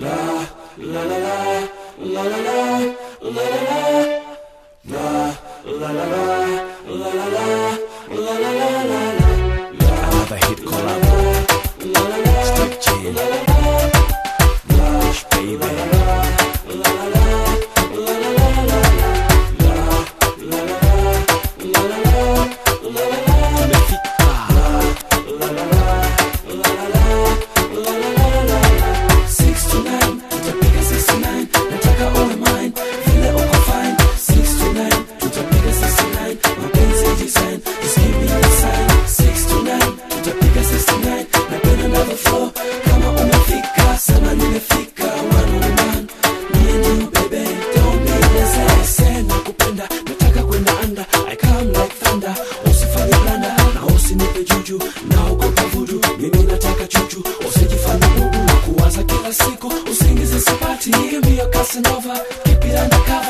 La la la la la la la la la la la la la la la la la la la la. Another hit collab. Stick Chain. Push baby. Tumefika. 6 to 9, tutapiga 69, nataka uwe mine, vile uko fine. 6 to 9, tutapiga 69, mapenzi design, just give me a sign. 6 to 9, tutapiga 69, napenda another flow, kama umefika, sema nimefika, one on one, me and you baby, don't be lazy. Say nakupenda, nataka kwenda under, I come like thunder, usifanye blanda, na usinipe juju, naogopa vudu, mimi nataka chuchu, usijifanye bubu, kuwaza kila siku, usingizi sipati, give me your Casanova, keep it undercover.